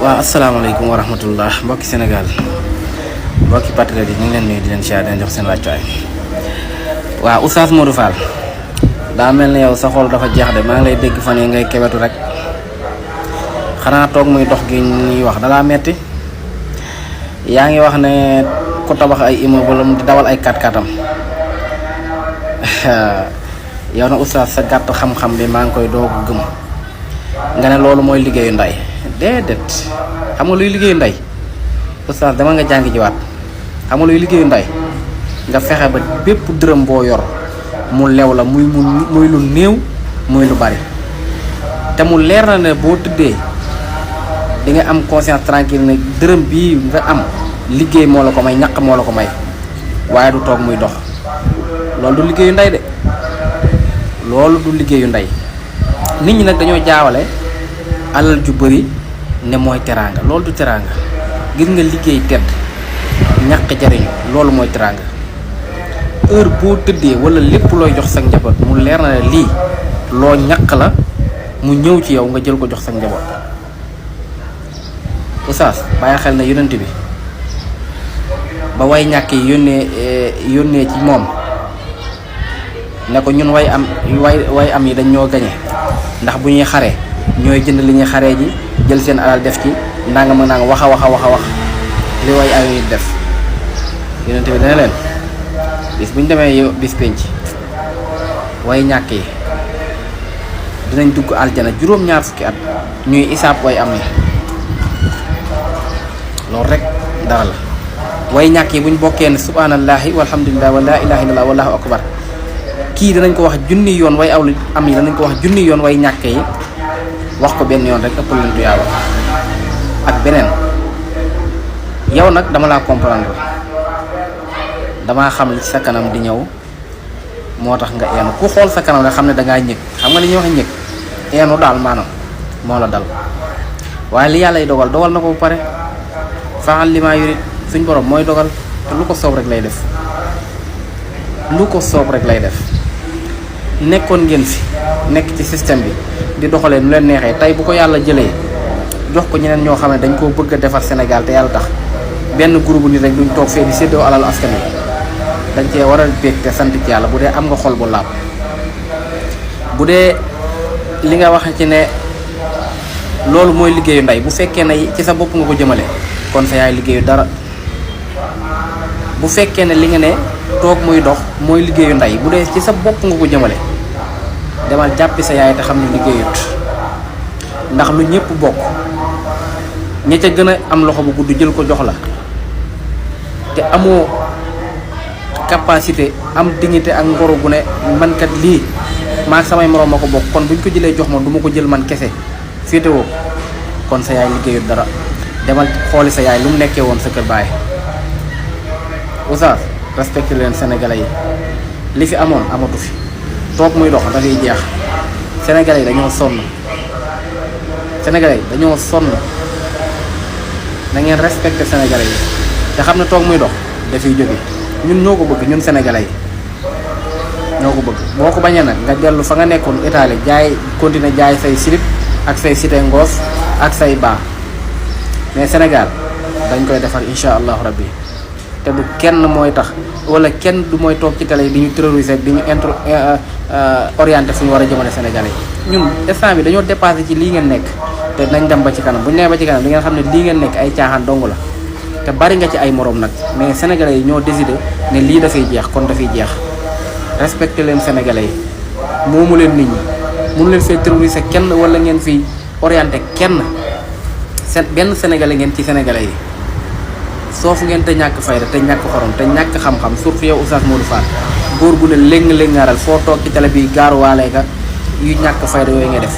waaw asalaamaaleykum wa rahmatullah mbokki Sénégal mbokki patriote yi ñu ngi leen nuyu di leen siyaare di leen jox seen wàccuwaay. waaw Oustaz Modou Fall daa mel ne yow sa xol dafa jeex de maa ngi lay dégg fan yi ngay kebetu rek xanaa toog muy dox gi ñuy wax dalaa metti yaa ngi wax ne ku tabax ay immeuble di dawal ay 4x4am yow na Oustaz sa gàtt xam-xam bi maa ngi koy doog gëm nga ne loolu mooy liggéeyu nday déedéet xam nga luy liggéeyu nday Oustaz dama nga jàngi jiwaat xam nga luy liggéeyu nday nga fexe ba bépp dërëm boo yor mu lew la muy lu néew muy lu bari te mu leer na ne boo tëddee di nga am conscience tranquille ne dërëm bii nga am liggéey moo la ko may ñaq moo la ko may waaye du toog muy dox loolu du liggéeyu nday de loolu du liggéeyu nday nit ñi nag dañoo jaawale alal ju bari ne mooy teraanga loolu du teraanga gis nga liggéey tedd ñaq jariñu loolu mooy teraanga heure boo tëddee wala lépp looy jox sa njaboot mu leer na ne lii loo ñaq la mu ñëw ci yow nga jël ko jox sa njaboot. Oustaz bàyyi xel na yonent bi ba way ñàkk yi yónnee ci moom ne ko ñun way am yi dañ ñoo gañe ndax bu ñuy xaree ñooy jënd li ñuy xaree ji jël seen alal def ci nanga ma nanga wax li way am yi def yonent bi dana leen bis bu ñu demee bis penc way ñàkk yi dinañ dugg aljana juróom-ñaar fukki at ñuy isaab way am yi loolu rek dara la way ñàkk yi buñ bokkee ne subhanallahi walhamdulillah wa la ilaha illallah wallahu akbar kii danañ ko wax junni yoon way am yi danañ ko wax junni yoon way ñàkk yi wax ko benn yoon rek ëppal leen tuyaaba ak beneen yow nag dama laa comprendre damaa xam li sa kanam di ñëw moo tax nga eenu ku xool sa kanam rek xam ne dangaa ñëg xam nga li ñuy wax ñëg eenu daal maanaam moo la dal waaye li yàlla y dogal na ko bu pare faxal li maa yurit suñ borom mooy dogal te lu ko soob rek lay def nekkoon ngeen fi nekk ci système bi di doxalee nu leen neexee tey bu ko yàlla jëlee jox ko ñeneen ñoo xam ne dañ koo bëgg a defar Sénégal te yàlla tax benn groupe nit rek duñ toog fee di séddoo alal askan wi dañ cee war a bég te sant ci yàlla bu dee am nga xol bu laab bu dee li nga wax ci ne loolu mooy liggéeyu ndey bu fekkee ne ci sa bopp nga ko jëmale kon sa yaay liggéeyu dara bu fekkee ne li nga ne toog muy dox mooy liggéeyu ndey bu dee ci sa bopp nga ko jëmale demal jàppi sa yaay te xam ne liggéeyut ndax lu ñëpp bokk ña ca gën a am loxo bu gudd jël ko jox la te amoo capacité am dignité ak ngoro gu ne man kat lii maag samay moroom ma ko bokk kon buñ ko jëlee jox ma du ma ko jël man kese féetewoo kon sa yaay liggéeyut dara demal xooli sa yaay lu mu nekkee woon sa kër baay. Oustaz respecté leen sénégalais yi li fi amoon amatu fi toog muy dox dafay jeex sénégalais yi dañoo sonn na ngeen respecté sénégalais yi te xam ne toog muy dox dafay jóge ñun ñoo ko bëgg ñun sénégalais yi ñoo ko bëgg boo ko bañee nag nga dellu fa nga nekkoon Italie continuer jaay say slip ak say cité ngoos ak say baa mais Sénégal dañ koy defar insha allahu rabbi te du kenn mooy tax wala kenn du mooy toog ci télé yi di ñu terroriser di ñu orienté fu ñu war a jëmale Sénégalais yi ñun instant bi dañoo dépassé ci lii ngeen nekk te nañ dem ba ci kanam bu ñu nee ba ci kanam di ngeen xam ne lii ngeen nekk ay caaxaan dong la te bari nga ci ay morom nag mais Sénégalais yi ñoo décidé ne lii dafay jeex kon dafay jeex respecté leen Sénégalais yi moomu leen nit ñi mënu leen fee terroriser kenn wala ngeen fi orienté kenn benn Sénégalais ngeen ci Sénégalais yi soofu ngeen te ñàkk fayda te ñàkk xorom te ñàkk xam-xam surtout yow Oustaz Modou Fall góor gu ne léng-léngaaral foo toog ci télé bi gaaruwaale ka yu ñàkk fayda yooyu nga def